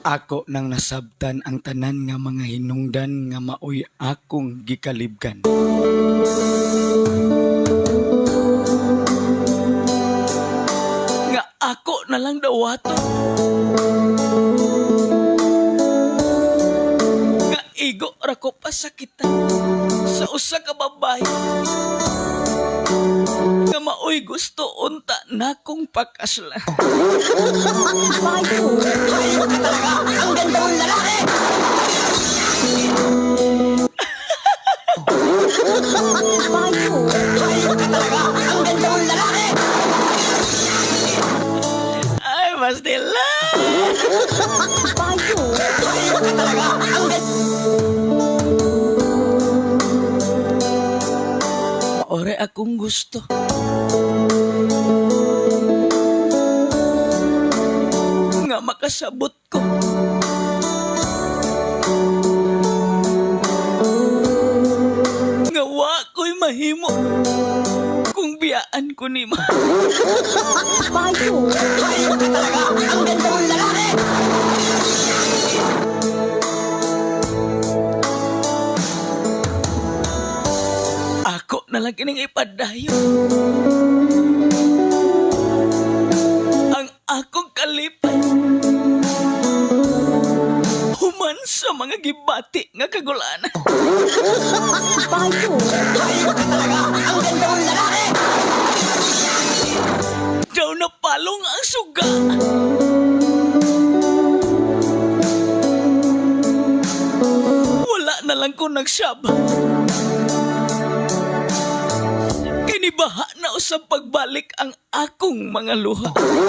Ako nang nasabtan ang tanan nga mga hinungdan nga maoy akong gikalibgan. Nga ako na lang dawaton. Nga igo ra ko pasakitan sa usa ka babae nga maoy gusto unta nakong pakaslan. Hayop ka talaga! Ang ganda mong lalaki! Hayop ka talaga! Ang ganda mong lalaki! Ay, pastila! Hayop ka talaga! Ang ganda. Ore akong gusto. Nga makasabot ko. Nga wa ko'y mahimo kung biyaan ko nimo. Hayop ka talaga! Ang ganda mong lalaki! Ako na lang kining ipadayon. Ang akong kalipay. Human sa mga gibati nga kagulanan. Hayop ka talaga! Ang ganda mong lalaki! Daw na palong ang suga. Wala na lang ko nagsaba. Kinibaha na usab pagbalik ang akong mga luha. Hayop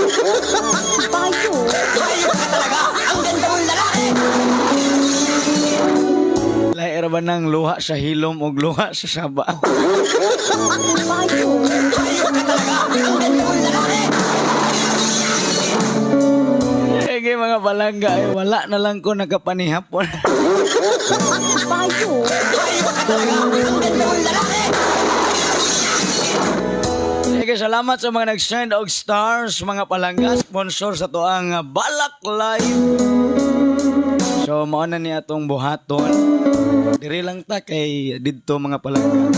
ka talaga! Ang ganda mong lalaki! Lahi ra ba ng luha sa hilom o luha sa saba? Hayop ka talaga! Ang ganda mong lalaki! Sige, mga palangga, eh, wala na lang ko nakapanihapon. Hayop ka talaga! Ang ganda mong lalaki! Sige, salamat sa mga nag-send og stars, mga palangga, sponsor sa tuang Balak Live. So, mao na ni atong buhaton. Diri lang ta kay didto, mga palangga.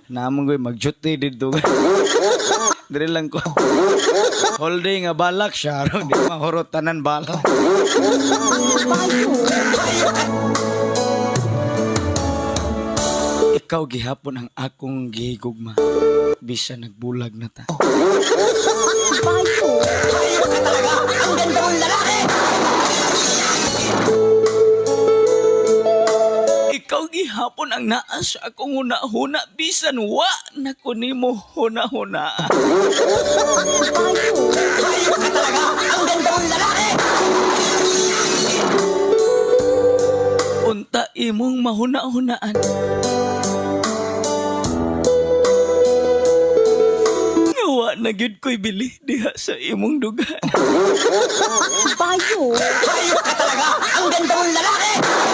Naamong ko'y mag-duty didto. Diri lang ko. Holding nga balak siya. Di mahurot tanan balak. Ikaw gihapon ang akong gihigugma. Bisa nagbulag na ta. Hayop ka talaga! Ang ganda mong lalaki! Ikaw gihapon ang naa sa akong huna-huna bisan wa na ko nimo huna-huna. Hayop ka talaga! Ang ganda mong lalaki! Unta imong mahuna-hunaan. Nga wa na gyud ko'y bili diha sa imong dugan. Hayop ka talaga! Ang ganda mong lalaki!